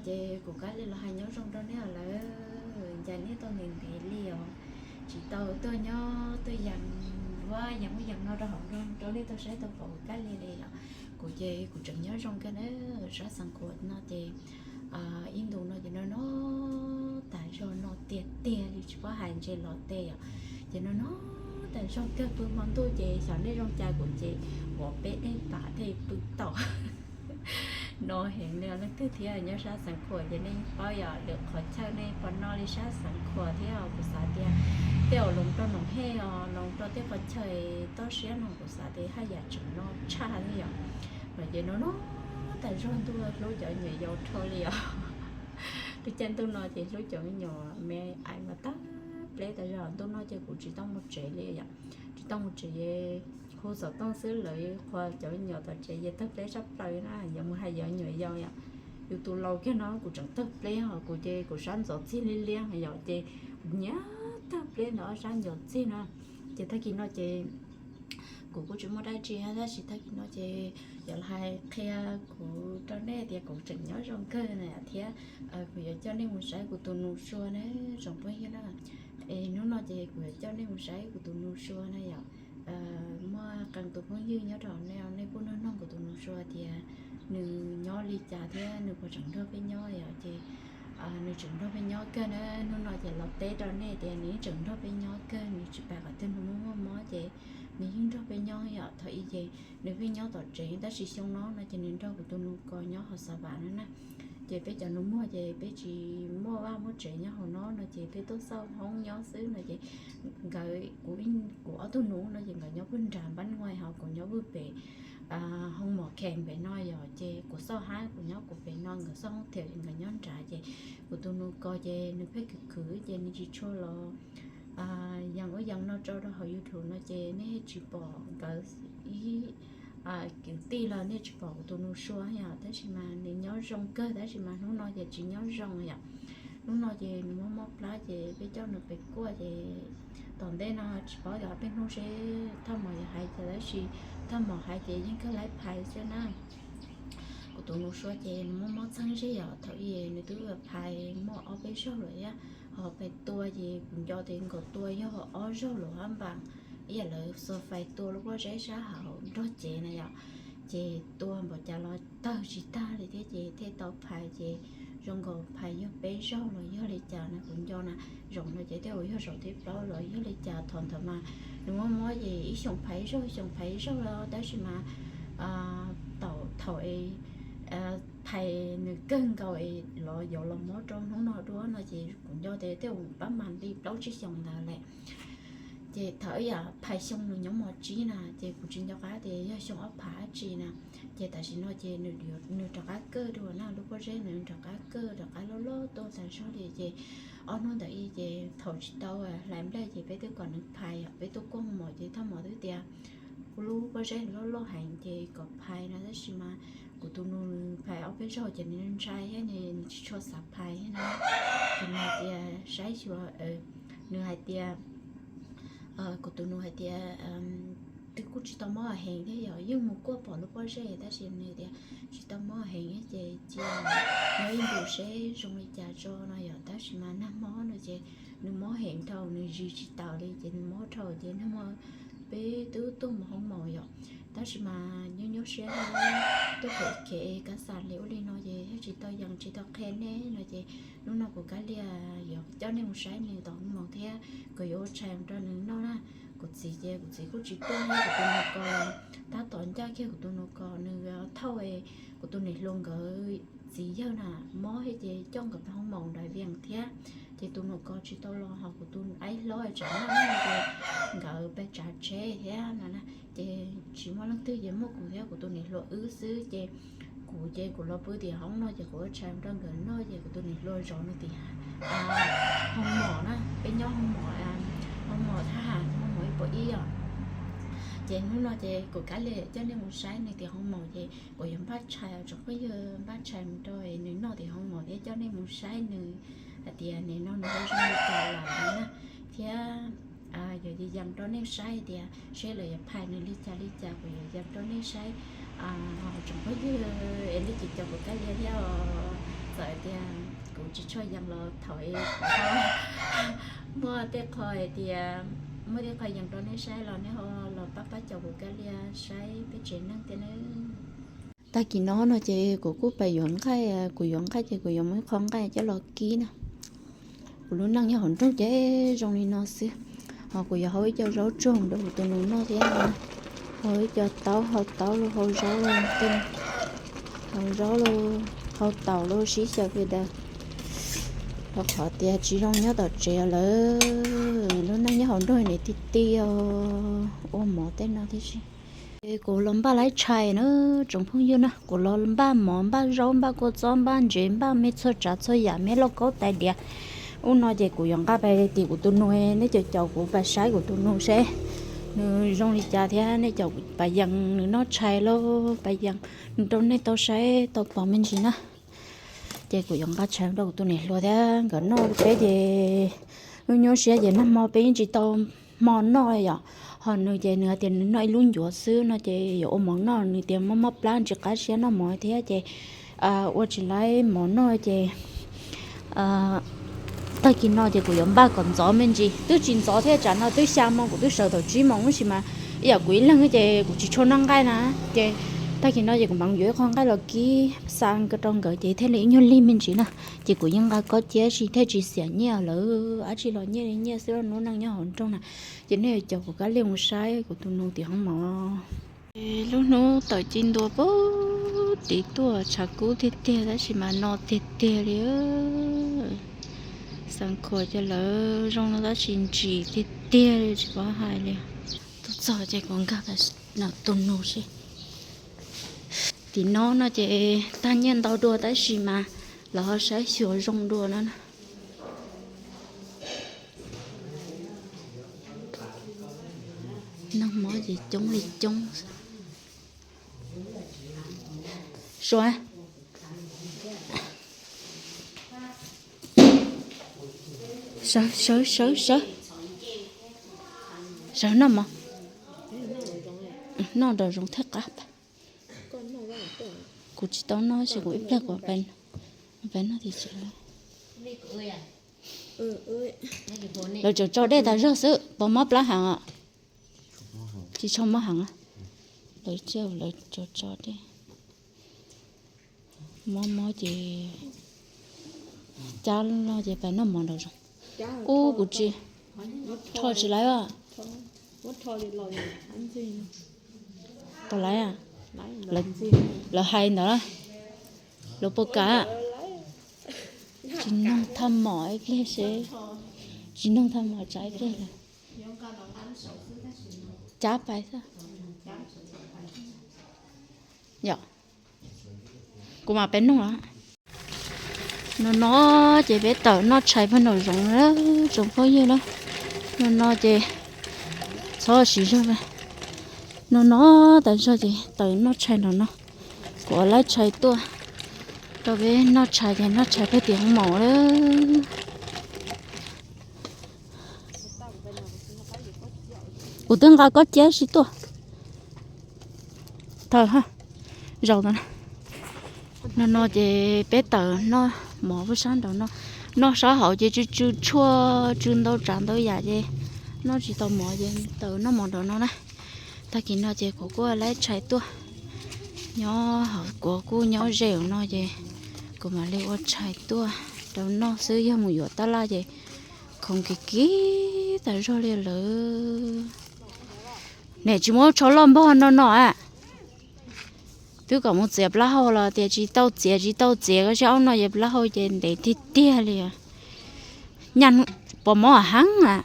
Ces kuv Kab Lis los hais nyob zoo rau nej lawm, cas nej tau ntev ntev li os, tsis tau tuaj nyob tuaj yees, ua yees ub yees no rau hauv nroog rau nej tau saib tau pom kuv Kab Lis li os. Kuv ces kuv tseem nyob zoo kawg na, sab xeev Khuam no ces ib ntus no ces no no tas zog no tiag tiag li tsis paub hais ntshe los tes os. Ces no no tas zog kawg pw hmo ntuj ces xyov nej zoo cas kuv ces ua peb dej pam tej pw tau no heev li leej twg thiab nyob sab xeev Khuam ces nej paub yog lwm qhov chaw nej puas no li sab xeev Khuam thiab kuv xav tias tej zaum los rau Noom Hej os los rau tej qhov chaw toj siab no kuv xav tias haj yam tseem no tshaj li yom. No ces no no tas zog ntuj hlub cov nyuam yaus rho li os. Lub caij ntuj no ces hlub cov me nyuam me ais mas tawg pleb tas zog ntuj no ces kuv tsis tau mus tsev li yom. Tsis tau mus tsev, hu xov tooj xwb lawv qhuas cov me nyuam tom tsev ces tawg pleb tshaj plaws na, yuav mus hais cov nyuam yaus yom. Yus tus laus kiag no kuv tseem tawg pleb os, kuv ces kuv sab ntxov txig liab liab yom, ces kuv nyiam tawg pleb ntawm ob sab ntxov txig na. Ces tag kis no ces kuv kuj tsis muaj dab tsi tab sis tag kis no ces yuav los hais qhia kuv rau nej tias kuv tseem nyob zoo kawg na thiab kuv yuav coj nej mus saib kuv tus nus sua na, tsoom phooj ywg na. Es hnub no ces kuv yuav coj nej mus saib kuv tus nus sua na yom. Muaj qee tus phooj ywg nyob rau nej, nej kuj nug nug kuv tus nus sua tias nws nyob li cas thiab nws puas tseem nrog peb nyob yom. Ces nws tseem nrog peb nyob kawg na, hnub no ces los teb rau nej tias nws yeej tseem nrog peb nyob kawg, nws tsis pais qhov twg, nws muaj muaj mob ces nws yeej nrog peb nyob yom. Thaum ub ces nws pheej nyob tom tsev tab sis xyoo no no ces nws nrog kuv tus nus kos nyob hauv Xav Vam no na. Ces peb cov nus muag ces peb tsis muaj vaj muaj tsev nyob hauv no no ces peb tuaj xauj hoob nyob xwb no ces nkawd, kuv, kuv ob tug nus no ces nkawd nyob pug nram Npab Nuaj ho kuv nyob pug pem Hoo Mom Khees pem no yom. Ces kuv xauj hab kuv nyob kuv pem no, nkawd xauj hoob thiam ces nkawd nyob nrad. Ces kuv tus nus kos ces nws pheej khwv khwv ces nws tsis tshua los yees ub yees no tso rau hauv YouTube no ces nej yeej tsis pom nkawd ib kwv tij los nej tsis pom kuv tus nus sua yom. Tab sis mas nws nyob zoo kawg tab sis mas hnub no ces tsis nyob zoo yom. Hnub no ces nws mob mob plab ces peb coj nws pem kuaj ces tom ntej no tsis paub yog peb hnub seb Thaj Mom yuav hais cas tab sis Thaj Mom hais ces yeej kawg laib phais xwb na. Kuv tus nus sua ces nws mob mob txheeb zeb yom, thaum ub nws twb phais muaj ob peb zaug lawm thiab. Ho phais tua ces kuv nco tias nkaus tua yog ob zaug lawm hab npaam, ib yam lawv xuas fais tua lub pob zeb sab hauv nrog cev na yom. Ces tua npaum cas los tawg tsis tag li thiab ces thiaj tau phais ces zoo nkaus phais yog peb zaug los yog li cas na kuv nco na. Zaum no ces tej zaum yog zaum thib plaub los yog li cas, thaum ntawd mas nws mob mob ces ib xyoos phais ib zaug, ib xyoos phais ib zaug los tab sis mas thaum, thaum phais nws kawg nkaus es los yuav los mob rau hnub no dua no ces kuv nco tias tej zaum pab mas li plaub tsib xyoos ntawd lawm. Ces thaum ib yam phais xyoo nws nyob mos tsib na ces kuv tsis nco qab tias yog xyoo ob phav dab tsi na. Ces tam sim no ces nws rov qab kawg dua na, lub pob zeb nws rov qab kawg rov qab loj loj tuaj tas zog li ces ob hnub ntawd ib ces thaum tsis tau hlais nplej ces peb twb kom nws phais, peb tuaj kuaj mos ces Thaj Mom twb tias kuv lub pob zeb loj loj heev ces kom phais no tab sis mas kuv tus nus phais ob peb zaug ces nws ntshai thiab nws tsis tshua xav phais thiab na. Ces nws hais tias saib xyuas, nws hais tias, kuv tus nus hais tias twb kuj tsis tau mob heev thiab yom, yeej mus kuaj pom lub pob zeb tab sis nws tias tsis tau mob heev ces cia nyob ib ntus seb zoo li cas tso no yom. Tab sis mas nag hmo no ces nws mob heev dhau, nws zis tsis taus li ces nws mob dhau ces nag hmo peb twb tuaj mus hoob mos yom. Tab sis mas nyuaj nyuaj siab tuaj pem kev kas xas li ub li no ces yog tsis tau yees tsis tau qhia nej no ces hnub no kuv Kab Lis yuav coj nej mus saib nws tom hoob mos thiab kuv yuav ua tshais rau nws noj na. Kuv txiv ces kuv txiv kuj tsis tuaj, kuv tus nus kos tab tom ncaj kiag kuv tus nus kos nws thauj kuv tus niam hluas nkawd txiv yawg na mob thiab ces coj nkawd pem hoob mos nram Vias thiab. Ces tus nus kos tsis tau los ho kuv tus aib hlob tseem noj ces nkawd pem tsav tsheb thiab no na. Ces tsis muaj leej twg ces muaj kuv thiab kuv tus niam hluas wb xwb ces kuv ces kuv los pw tim hoob no ces kuv ua tshais rau nkawd noj ces kuv tus niam hluas zov nws tim hoob mos na, peb nyob hoob mos, hoob mos thab ham, hoob mos ib puas ib os. Ces hnub no ces kuv Kab Lis coj nej mus saib nws tim hoob mos ces kuv yuav npaj tshais, tsoom phooj ywg, npaj tshais mus rau nws noj tim hoob mos thiab coj nej mus saib nws hais tias nim no nws ua zoo li cas lawm na, thiab yuav yees rau nej saib hais tias seb lawv yuav phais nws li cas li cas, kuv yuav yees rau nej saib. Tsoom phooj ywg es nej cov kuv Kab Lis thiab os, txawm Kuv tsis tshua yees los thaum muaj tej qho hais tias muaj tej qho yees rau nej saib los nej ho los pab pab caum kuv Kab Lias saib peb tsev neeg thiab nawb. Tag kis no no ces kuv kuj pais yuav nqaij, kuv yuav nqaij ces kuv yuav muaj ib qho nqaij coj los kib na. Kuv lub neej nyob hauv nroog ces zoo li no xwb. Ho kuv yuav hau ib co zaub tsuag rau kuv tus nus noj thiab. Hau ib co taub, hau taub los hau zaub los tej, hau zaub los hau taum los sib xyaw li ntawd. Rau qhov tias tsis zoo nyob tom tsev lawm, lub neej nyob hauv nroog nim tiag tiag, ua mov tej no tib si. Es kuv los npaj laib tshais na, tsoom phooj ywg na, kuv los npaj mov, npaj zaub, npaj kua txob, npaj ntsev, npaj me txhua tsav txhua yam, me lauj kaub tais diav. Ub no ces kuv yuav nqa pais tim kuv tus nus, nej caum caum kuv pais saib kuv tus nus seb nws zoo li cas thiab nej caum kuv pais yees nws noj tshais lauj, pais yees nws rau nej tau saib tau pom me ntsis na. Ces kuv yuav nqa tshais rau kuv tus niam hluas thiab nkawd noj, peb ces lub nyuaj siab ces nag hmo peb yeej tsis tau hmo noj yom. Ho nws ces nws hais tias nws noj ib lub ncuav xwb no ces yuav ua mov noj, nws tias mob mob plab tsis qab siab noj mov thiab ces ua tsis laib mov noj ces tag kis no ces kuv yuav npaj kom ntxov me ntsis, twb tsis ntxov thiab, tsam no twb xya moo kuv twb sawv thaum tsib moos tab sis mas ib yam kuv ib leeg ces kuv tsis tshua noj nqaij na. Ces tag kis no ces kuv mam yuav ib qho nqaij los kib xa rau nkawd ces thiaj li ib nyuag lig me ntsis na. Ces kuv yeej nqa kob ciab si thiaj tsis xiam nyiaj lawv dab tsi los nyiaj li nyiaj xwb, lub neej nyob hauv nroog na. Ces nej yuav caum kuv Kab Lias mus saib kuv tus nus tim hoob mov. Lub hnub tawm ci ntua puag tid tuaj tshav kub tiag tiag tab sis mas no tiag tiag li. Xav khuam ces lawv zoo no tab sis ntsim tiag tiag li tsis paub hais li. Tuaj txog ces kuv nkag tus nus seb. Tim no no ces tag nyiaj ntau dua tab sis mas lawv ho saib xyuas zoo dua no na. Noj mov ces coob li coob. Suav, sawv sawv sawv sawv, sawv noj mov. Noj nraum zoov thiaj qab. Kuv tsis tau noj tab sis kuv ib pliag kuv pais noj tim tsev. Lawv tseem tso dej tas zog xwb, puas mob plab heev os? Tsis tshua mob heev. Lawv tseem tso dej. Mob mob ces cab los ces pais noj mov nraum zoov. Ub kuv tsis, rho tsis laiv os. Puas laiv? Lawv hais ntawd, lawv puas kam? Tsis noog thaj mom ib pliag seb, tsis noog thaj mom tsam ib pliag lawm. Cab pais xwb. Yom, kuv mam peb noog os. No no ces peb tawm noj tshais pag nraum zoov na, tsoom phooj ywg na. No no ces txhob siv zog. No no tas zog ces tawm noj tshais nraum no. Kuv laib tshais tuaj rau peb noj tshais ces noj tshais pag tim hoob mom lawm. Kuv twb nqa kob ciab si tuaj. Thaum zaum no, no no ces peb tawm noj mov puag sab nraum no. Noj sab hauv ces tsw tsw tshuaj tsw ntau tsav ntau yam ces noj tsis tau mov ces tawm noj mov nraum no na. Tag kis no ces kuv kuj laib tshais tuaj. Nyob hauv kuv kuj nyob ze no ces kuv mam li ua tshais tuaj rau noj xwb, yog mus yuav tab laj ces khoom kiv kiv tas zog li lawm. Nim tsis muab tsho loj npog no no a. Twb kom mus txiav plaub hau los tias tsis tau txiav, tsis tau txiav, koj saib aub no ces plaub hau ces ntev tiag tiag li. Nyaj puas mob heev a.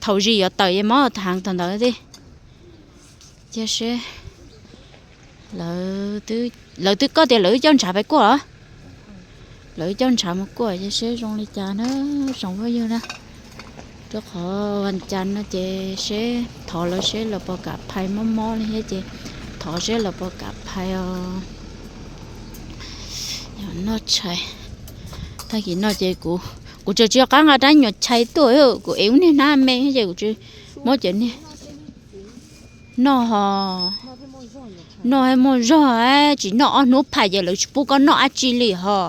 Thaum zis yuav tawm ces mob heev thaum ntawd thiab. Cia seb, lawv twb koj tias lawv wb coj ntshav pais kuaj os. Lawv wb coj ntshav mus kuaj cia seb zoo li cas na, tsoom phooj ywg na. Rau qhov vas cas no ces seb thov lawv seb lawv puas kam phais mob mob li thiab ces thov seb lawv puas kam phais os. Noj tshais. Tag kis no ces kuv, kuv tseem tsis qab nqa rab nyuam chais tuaj, kuv ev ub niag hnab me ces kuv tsis muab cov niag noj ho. Noj muaj zog, tsis noj ob hnub phais ces lawv tsis pub koj noj dab tsi li ho.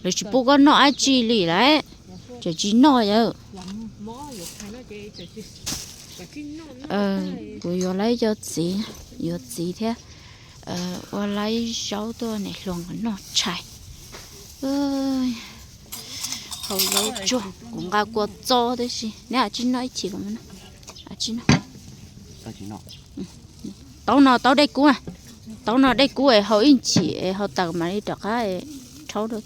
Lawv tsis pub koj noj dab tsi li lawm. Tseem tsis noj yawm. Kuv yuav laib cov txiv, yuav txiv thiab ua laib zaub tuaj niam hluas nkawd noj tshais. Haus zaub tsuag, kuv nqa kua txob tib si, neb ua tib noj ib chim kuv ua tib noj. Taub no taub dej kub, taub no dej kub es haus ib chim es haus tas mam li rov qab rhaub rau.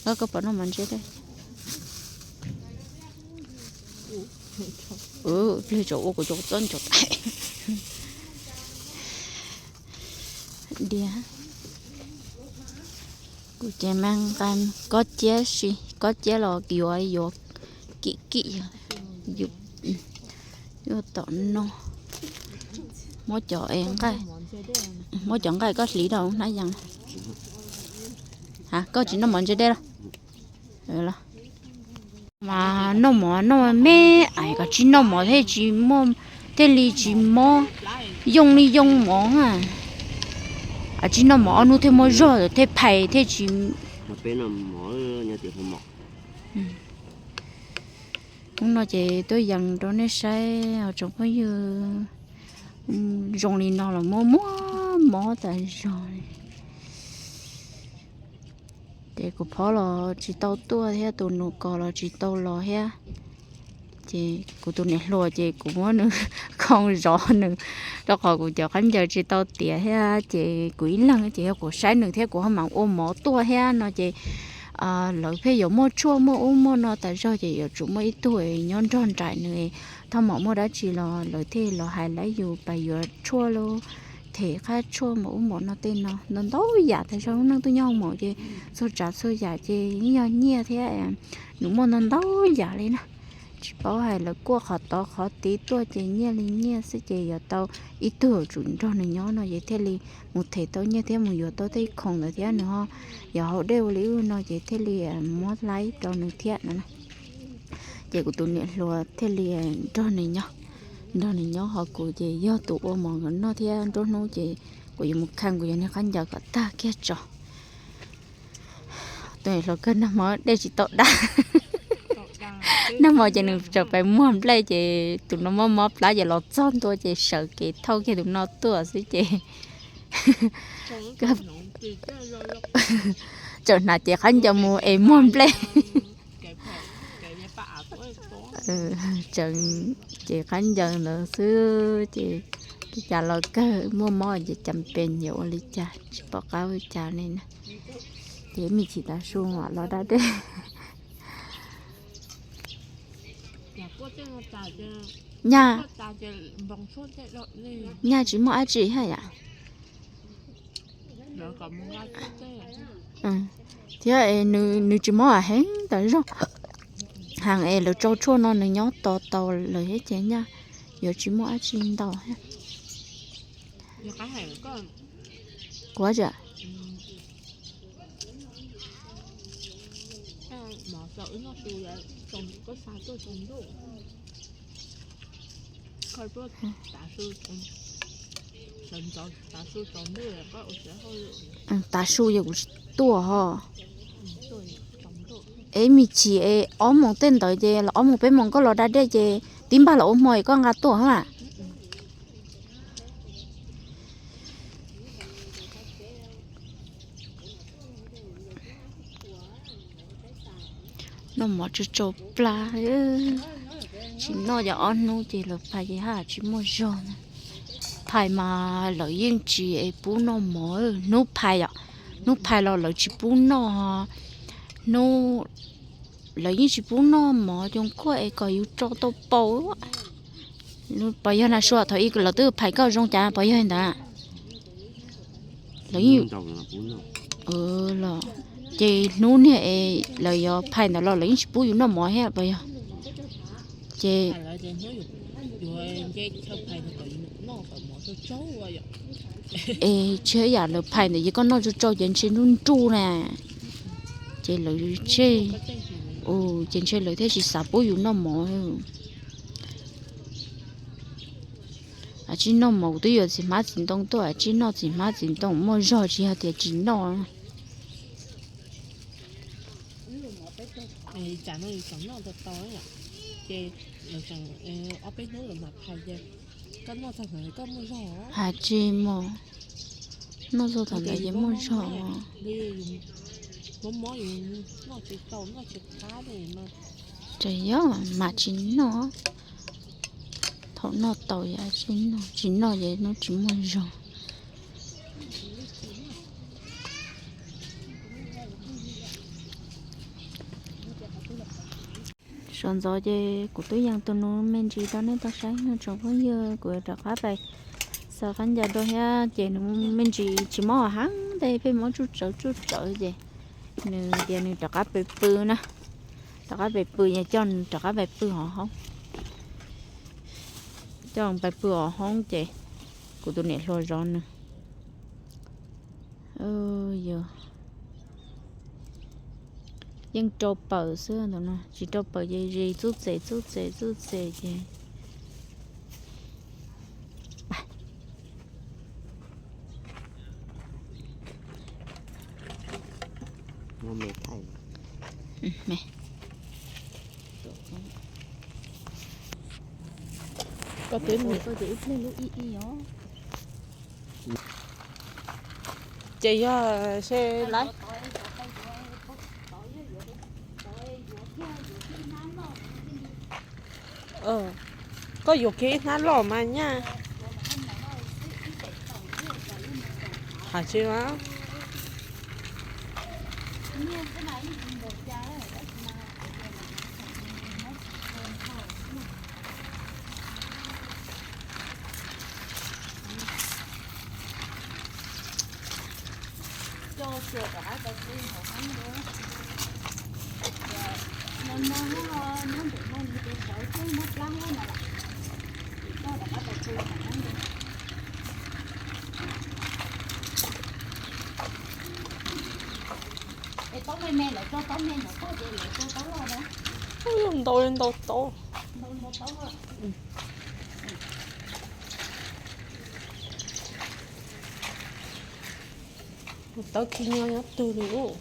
Koj pom noj mov ntse dej. Plig tso ua kuv cov txob nco tas. Diav, kuv ces me nqa kob ciab si, kob ciab los yuav yuav kim kim, yuav tom no. Muab cov nqaij, muab cov nqaij koj hliv rau hnab yas. Koj tsis noj mov ntse dej los? Mas noj mov noj me, es koj tsis noj mov thiaj tsis muaj, thiaj li tsis mob, yoo li yoo mov. Koj tsis noj mov ob hnub thiaj muaj zog thiaj phais thiaj tsis. Hnub no ces tuaj yees rau nej saib os tsoom phooj ywg. Zoo li no los muaj muaj mob tas zog li. Ces kuv phob los tsis tau tuaj thiab, tus nus kos los tsis tau los thiab. Ces kuv tus niam hluas ces kuv muab nws khoo zov nws, rau qhov kuv cov khaub ncaws tsis tau tiav thiab ces kuv ib leeg ces yog kuv saib nws thiab kuv ho mam ua mov tuaj thiab no ces lawv pheej yuav muaj tshuaj muaj ub muaj no tas zog ces yuav tsum muaj ib tug nyob nrog nraim nws. Thaj mam muaj dab tsi los lawv thiaj los hais lawv yus pab yuav tshuaj los them qab tshuaj mov ub mov no tej no ntau ntau yam tas zog. Lub neej tuaj nyob hauv mom ces txhua tsav txhua yam ces yeej yog nyiaj thiab. Nws muaj ntau ntau yam li na, tsis paub hais lawv kuaj qhov tod qhov tid tuaj ces nyiaj li nyiaj xwb ces yuav tau ib tug tsum nrog nws nyob no ces thiaj li mus them tau nyiaj thiab mus yuav tau tej khoom ntawd thiab nws ho yuav haus dej ua li ub no ces thiaj li muab laib rau nws thiab no. Ces kuv tus niam hluas thiaj li nrog nws nyob, nrog nws nyob ho kuv ces yog tus ua mov nkawd noj thiab nruab hnub ces kuv yuav mus khee kuv yog niag qab ncaws kom tag kiag tso. Tus niam hluas kawg nag hmo dej tsis tau dab, nag hmo ces nws tseem pais muag nplej ces tus no mob mob plab ces los txog ntua ces sawv kev thauj kiag tus no tuaj xwb ces tseem hnav cev qab ncaws mus es muag nplej. Tseem cev qab ncaws ntawd xwb ces li cas los kawg muaj mob ces cas pes yuav ua li cas tsis pom qab ua cas li na. Ces me chim tav su mam los da dej. Nyaj, nyaj tsis muaj dab tsi thiab yam. Thiab nws tsis mob heev tas zog, heev es lawv tsau tshuaj no nws nyob tos tau lawm thiab ces nyaj yuav tsis muaj dab tsi ntau thiab. Kuv Tav su yog kuv tsis tuaj ho. Es me chim es ob moos tej ntawd ces los ob moos peb moos koj los da dej ces tib npag los ua hmo es koj nqa tuaj mas. Noj mov tsau tsau plab, tsis noj cov ob hnub ces lawv phais ces haj tsis muaj zog na. Phais mas lawv yeej tsis pub noj mov, hnub phais yom, hnub phais los lawv tsis pub noj, hnub, lawv yeej tsis pub noj mov coom kuaj es kom yus tso tau paus. Pos yog na sua thaum ub lawv twb phais koj zoo cas pos yog li ntawd. Lawv yeej, los ces hnub niag es lawv yuav phais ntawd los lawv yeej tsis pub yus noj mov thiab pos yog. Ces es tsis yam lawv phais ntawd ces koj noj tsau tsau ces ntshe nruj nruj na. Ces lawv, ces ntshe lawv thiaj tsis xav pub yus noj mov. Tsis noj mas twb yuav txiv hmab txiv ntoo tuaj, tsis noj txiv hmab txiv ntoo muaj zog tsis yog tias tsis noj. Has tsis mus, noj txog thaum ntawd yeej muaj zog os. Tseem yog mas tsis noj, thaum noj tau yam tsis noj, tsis noj ces hnub tsis muaj zog. Sawv ntxov ces kuv twb yees tus nus me ntsis rau nej tau saib no tsoom phooj ywg, kuv yuav rov qab pais xaws qab ncas dua thiab ces nws me ntsis tsis mob heev ntej, pheej mob tsuj tsawv tsuj tsawv ces nws tias nws rov qab pais pw na, rov qab pais pw ces coj nws rov qab pais pw hauv hoob, coj pais pw hauv hoob ces kuv tus niam hluas zov nws. Yog yeej rau paws xwb ntawm no, tsis rau paws ces zis txuj txes txuj txes txuj txes ces ces yog se lawm. Koj yuav kiag ib hnab loj mas nyaj. Has tsis mas Ntau ntau tau. Tawb ki nyob nyob twg li ub.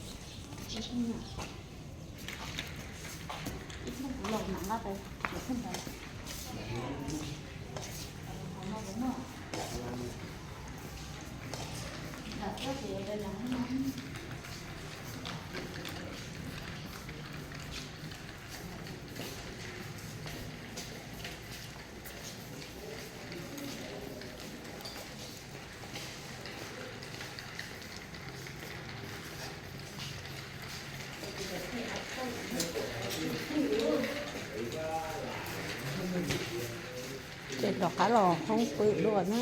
Ces rov qab los hoob pw dua na.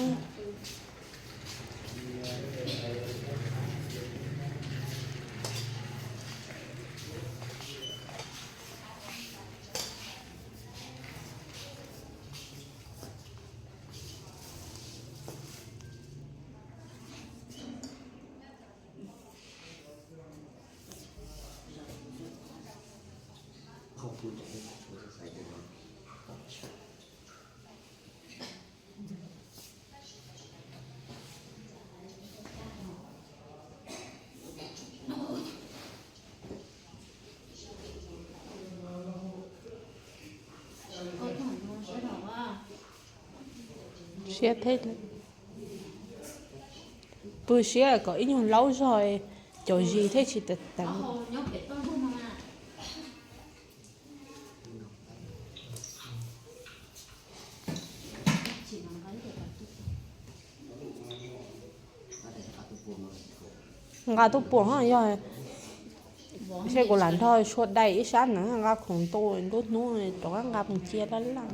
Siab thiab, pw siab kom ib nyuag laub zog, cov zis thiaj tsis teev. Nqa tuaj puas yog, seb kuv lam nrog sua dai ib sab na, nqa khoom ntu nruab hnub rov qab nqa mus cia laj laj.